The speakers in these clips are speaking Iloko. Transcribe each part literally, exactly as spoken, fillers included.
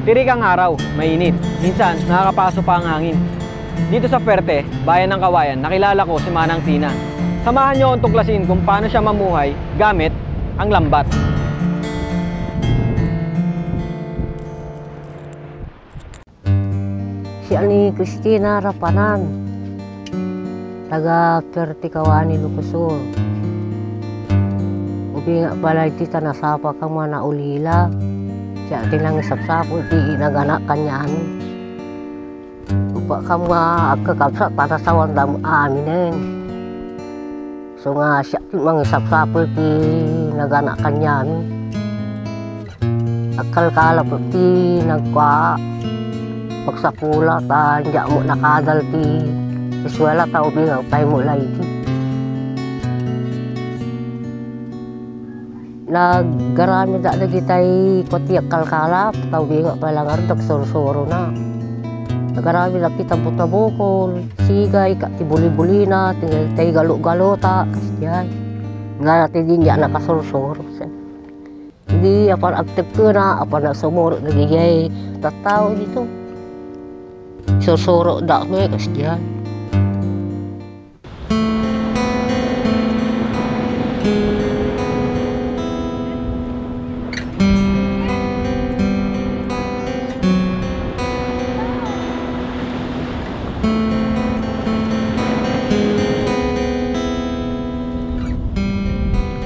Ti rika nga araw, mainit. Minsan, nakakapaso pa ang hangin. Dito sa Fuerte, bayan ng Kawayan, nakilala ko si Manang Tina. Samahan niyo akong tuklasin kung paano siya mamuhay gamit ang lambat. Siak ni Cristina Rapanan, taga Fuerte, Kawayan, Ilocos Sur. Ubingak pay laeng iti ta nasapulak nga naulila. Siak ti nangisapsapul ti naganak kaniamin. Upakam nga agkakabsat, panasawanda aminen. So nga siak ti mangisapsapul ti naganak kaniamin. Agkalkalap ti nagkua, pagsapula ta diak met nakadal ti eskuela ta ubingak pay met laeng idi. Naggaramid dagitay kua ti agkalkalap, ta ubingak pay laeng ngarud agsursurona. Naggaramid dagiti tabutabukol, sigay, ka-, ti bulibulina, ti, ti galugaluta, kasdiay. Ngana ti diak nakasursuro. Idi apan agtekkena, apan nagsumuro dagijay tattao dito. Sursuroda met, kasdiay.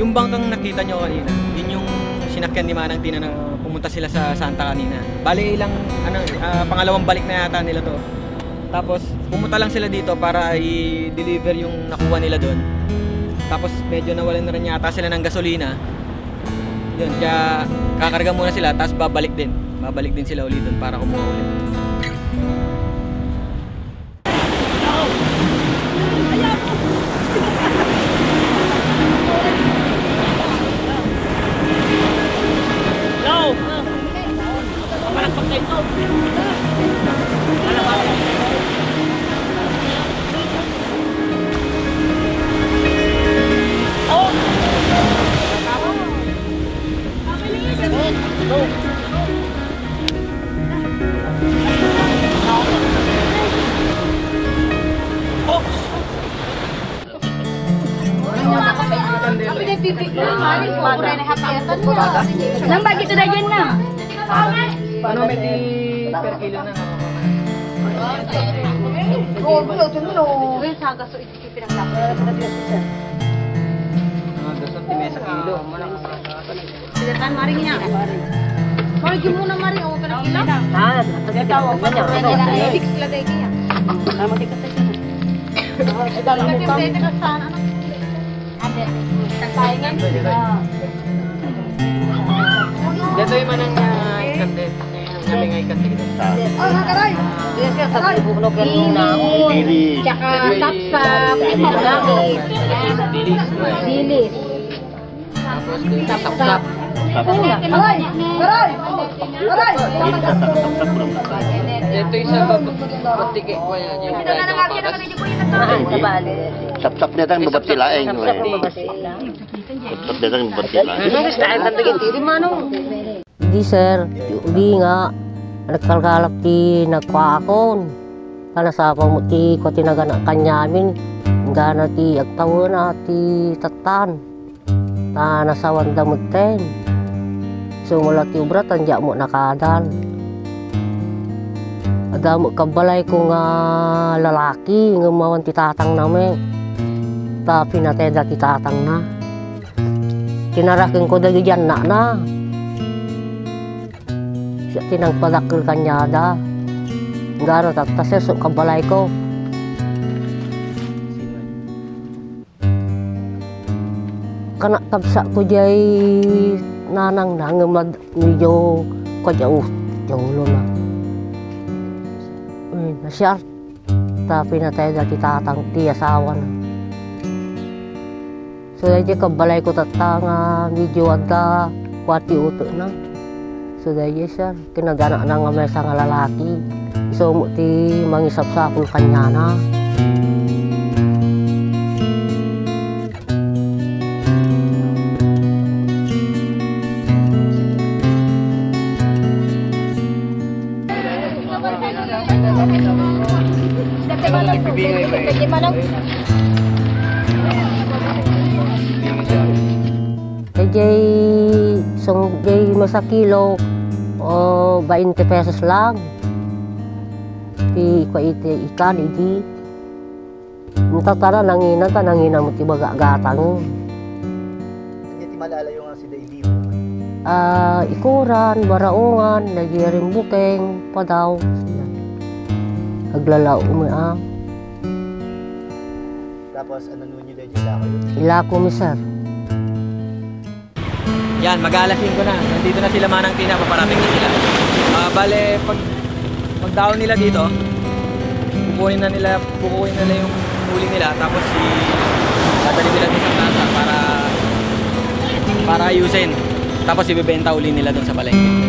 Yung bangkang nakita nyo kanina, yun yung sinakyan ni Manang Tina na pumunta sila sa Santa kanina. Bale, ilang, ano, ah, pangalawang balik na yata nila to. Tapos, pumunta lang sila dito para i-deliver yung nakuha nila doon. Tapos, medyo nawalan na rin yata sila ng gasolina. Yun, kaya kakarga muna sila, tapos babalik din. Babalik din sila ulit doon para kumuha ulit. Nang bagi to dyan na. Ano may di per kilo na, no? Oo, wala, ito na, no. Uy, sa gaso, ito yung pinagtapos. Mga gaso, ti mesa kilo. Sige, tan, Mari, niya. Mari, di mo na, Mari, o, pinagkila. Ah, nagkakita ko pa niya. Ano? Six kilo, dahil niya. Ah, magkikita siya. Ah, ito, ano mo pa? Pwede ka sa, ano? Ate, tagpahingan. Dito yung manang, ah, ikande. Kami nga ikande. Ah, aray! Yes, yes, sa bubuknog yan muna. Dilis. Tsaka sapsap. Dilis. Tapos, sapsap. Aray! Aray! Aray! Ito yung sa baba. Pati kay kuya, yung Ito na lang, ate, nakadidi ko yung nagkakaroon. Sapsap niya tayong babat sila, eh. Sapsap ang babat sila. Sapsap niya tayong babat sila. Ano, gusto tayo tanda yung tiri, mano? Di, sir, di nga, nagkalkalap ti nagkuakon. Kanasapa mo ti, ko ti nagana kanyamin, gana ti agtawena ti tattan. Ta nasawanda metten. Sumula ti obra, tan diak mo nakadal. Adda mo kabbalayko nga lalaki, ngem awan ti tatangna met. Ta pinatayda ti tatangna. Kinarakenko dagiti annakna. Siak ti nangpadakkel kaniada. Garo tatta, sir, so kabbalayko. Kana kabsatko diay nanangna ngem ad-, medyo kadiaw ti ulona. Ay, nasiar. Ta pinatayda ti tatang ti asawana. So, daydiay kabbalayko tatta nga medyo adda kua ti utekna. So, daydiay, sir, kinadanakna nga maysa nga lalaki. Isu met ti mangisapsapul kaniana. Jay, sung, jay mesa kilo, o, bainte pesos lang. Ti, kua iti ikan, idi. Inta tara, nangina ta, nangina mo ti baga-, gatang. Anya ti malalayo nga sida idi? Ah, Ikuran, Baraongan, Lagirin Bukeng, Padaw. Aglalao mo, ah. Tapos, ano nyo dahil ilako yun? Ilako mo, sir. Yan, mag-aalas singko na. Nandito na sila Manang Tina, paparating na sila. Ah, bale, pag, pagdaon nila dito, kukunin na nila, kukunin nila yung huli nila, tapos si, dadali nila dun sa plaza para, para ayusin. Tapos ibebenta uli nila dun sa palengke.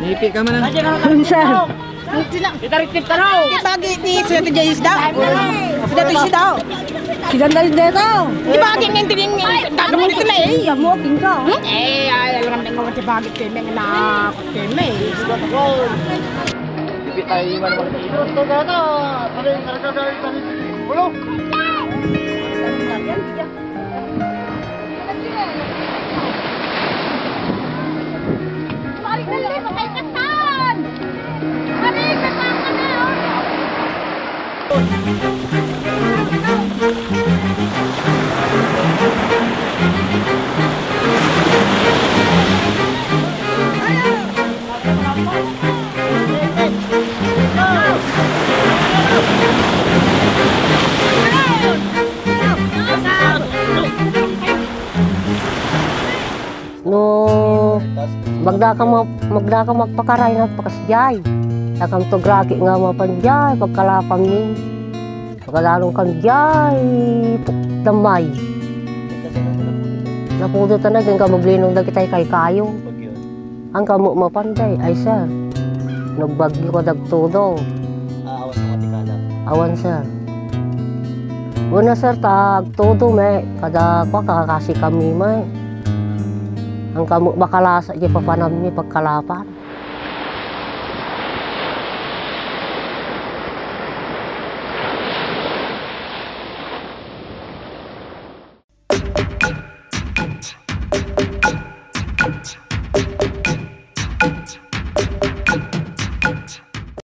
Ngipi ka man, ah. Unsa? Itariktik ka, no? Di bagi ti sila ti Jayis da. Sila ti sida. Sila na rin dito. Di bagi nga hindi rin. Dami mo dito na eh. Iya mo, aking ka. Hmm? Eh, ay, alam nga nga ti bagi ti may nga na ti may. Gusto ka na. Ano yung karga dahil sa ulo? No, magdaka ma-, magdaka magpakaray nga pakasdiay. Takam to graki nga mapandiay, pagkalapanmi. Pagkadalong kan diay, puk-, damay. Napudo ta na, agingga maglinong dagitay kaykayo. Agingga mapandiay, ay, sir. Nagbagyo ka dagtodo. Ah, awan sa matikala. Awan, sir. Una, sir, ta agtodo, me, kada kwa, kakasi kami, me. Agingga makalasa, di papanammi, pagkalapan.